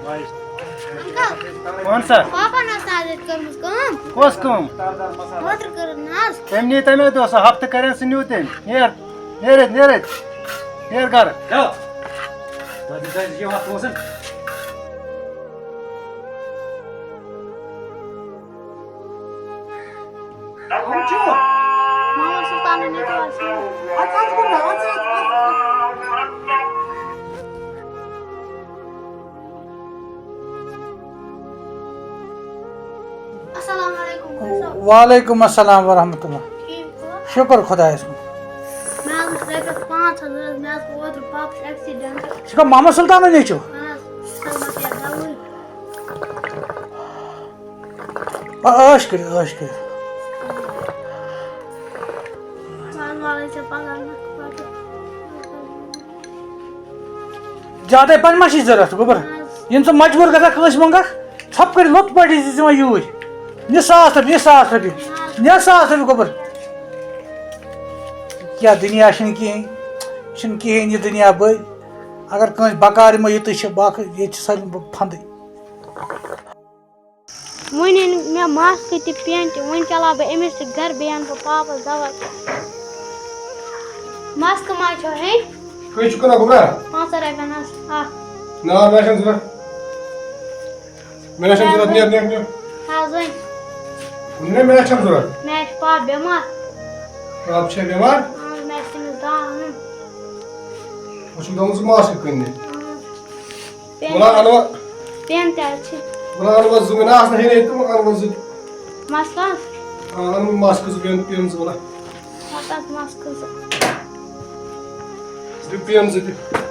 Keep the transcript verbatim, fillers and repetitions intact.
Uncle, وَن سا۔ پاپن ٲس آز ییٚتہِ کٔرمٕژ کٲم۔ کۄس کٲم؟ اوترٕ کٔرٕن نہ حظ۔ تٔمۍ نی تَمے دۄہ سۄ ہفتہٕ کَرٮ۪ن، سُہ نیوٗ تٔمۍ۔ نیر، نیر ییٚتہِ، نیر ییٚتہِ۔ نیر گرٕ۔ محمد سلطان نے تو اچھا۔ السلام علیکم، خۄش صٲب۔ وعلیکم السلام ورحمۃ اللہ۔ ٹھیٖک چھِوا؟ شُکر خۄدایَس کُن۔ مےٚ حظ ٲس رۄپیَس پانٛژھ ہَتھ ضوٚرَتھ، مےٚ حظ گوٚو اوترٕ پاپَس accident۔ ژٕ چھُکھا محمد سُلطانُن نیٚچوٗ؟ اَہَن حظ، سُہ حظ وَتہِ دَوٕے۔ آ، عٲش کٔرِتھ، عٲش کٔرِتھ۔ وَلہٕ، وَلہٕ، ژےٚ پَگاہ نہٕ پَتہٕ۔ زیادَے پَہَن ما چھِ ضوٚرَتھ، گوٚبُر؟ اَہَن حظ۔ ییٚلہِ ژٕ مجبوٗر گژھکھ کٲنٛسہِ منٛگَکھ، ژھۄپہٕ کٔرِتھ لوٚت پٲٹھۍ دِژ ژٕ وۄنۍ یوٗرۍ۔ نہِ ساس رۄپیہِ، نہِ ساس رۄپیہِ، نہِ ساس رۄپیہِ، گوٚبُر۔ کیٛاہ دُنیا چھُنہٕ کِہیٖنۍ، چھُنہٕ کِہیٖنۍ یہِ دُنیا بٔلۍ۔ اگر کٲنٛسہِ بکار یِمو یُتُے چھُ، باقٕے ییٚتہِ چھِ سٲلِم پھنٛدٕے۔ وۄنۍ أنۍ مےٚ ماسکہٕ تہِ، پٮ۪ن تہِ، وۄنۍ چلاو بہٕ أمِس سۭتۍ گرٕ، بیٚیہِ اَنہٕ بہٕ پاپَس دوا تہِ۔ ماسکہٕ ما چھو ہیٚنۍ؟ کٔہۍ چھُ کٕنان گوٚبرا؟ پانٛژَن رۄپیَن حظ اَکھ۔ نا، مےٚ چھَنہٕ ضوٚرَتھ۔ مےٚ چھَنہٕ ضوٚرَتھ، نیر، نیر، نیر۔ حظ وۄنۍ۔ ووٚن مےٚ، مےٚ چھَنہٕ ضوٚرَتھ۔ مےٚ چھُ پاپہٕ بٮ۪مار۔ پاپہٕ چھا بٮ۪مار؟ اَہَن حظ، مےٚ چھُ تٔمِس دوا اَنُن۔ وۄنۍ چھُکھ گٔمٕژ ماسکہٕ کٕننہِ۔ اَہَن حظ۔ پٮ۪ن وَلہٕ اَنہٕ وۄنۍ۔ پٮ۪ن تہِ حظ چھِ۔ وَلہٕ اَنہٕ وۄنۍ زٕ، مےٚ نہ آسہٕ نہٕ ہیٚنۍ ییٚتہِ تہٕ وۄنۍ اَنہٕ وۄنۍ زٕ۔ مَسلہٕ حظ؟ آ، اَنہٕ وۄنۍ ماسکہٕ زٕ، پٮ۪ن، پٮ۪ن زٕ وَلہٕ۔ وَلہٕ حظ ماسکہٕ زٕ۔ دِ پٮ۪ن زٕ تہِ۔